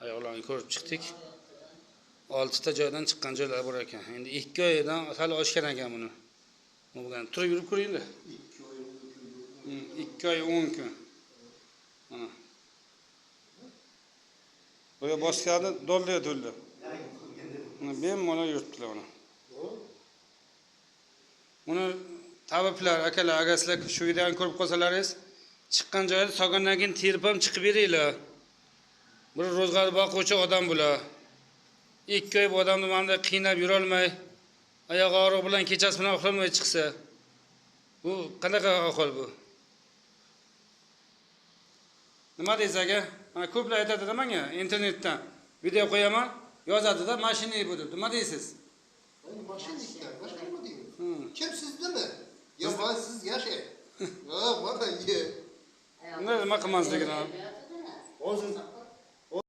Oyoqlarini ko'rib chiqdik. 6 ta joydan chiqqan joylari bor ekan. Endi 2 oydan sal oshgan ekan buni. Nima bo'lgan? Turib yurib ko'ringlar. 2 oy 10 kun. Mana. Buraya bosganida doldi to'ldi. Mana bemalol yuribdilar uni. Uni tabiblar, akalar, agar sizlar shu videoni ko'rib qolsalaringiz, chiqqan joyida solgandan keyin terib ham chiqib beringlar. Bir ro'zg'or boquvchi odam bular. 2 oy bu odamni mana bunday qiynab yurolmay, oyoq og'riq bilan kechasi bilan uxlamay chiqsa, bu qanaqa ahvol bu? Nima deysiz aka? Mana ko'plar aytadi-da menga internetdan video qo'yaman, yozadi-da mashina bu deb. Nima deysiz? Yani maşinlikler, başka nima deymiz? Kim sizda mi? Ya ben siz yaşay. Ya bana ye. Nima qilmasligini. Hozir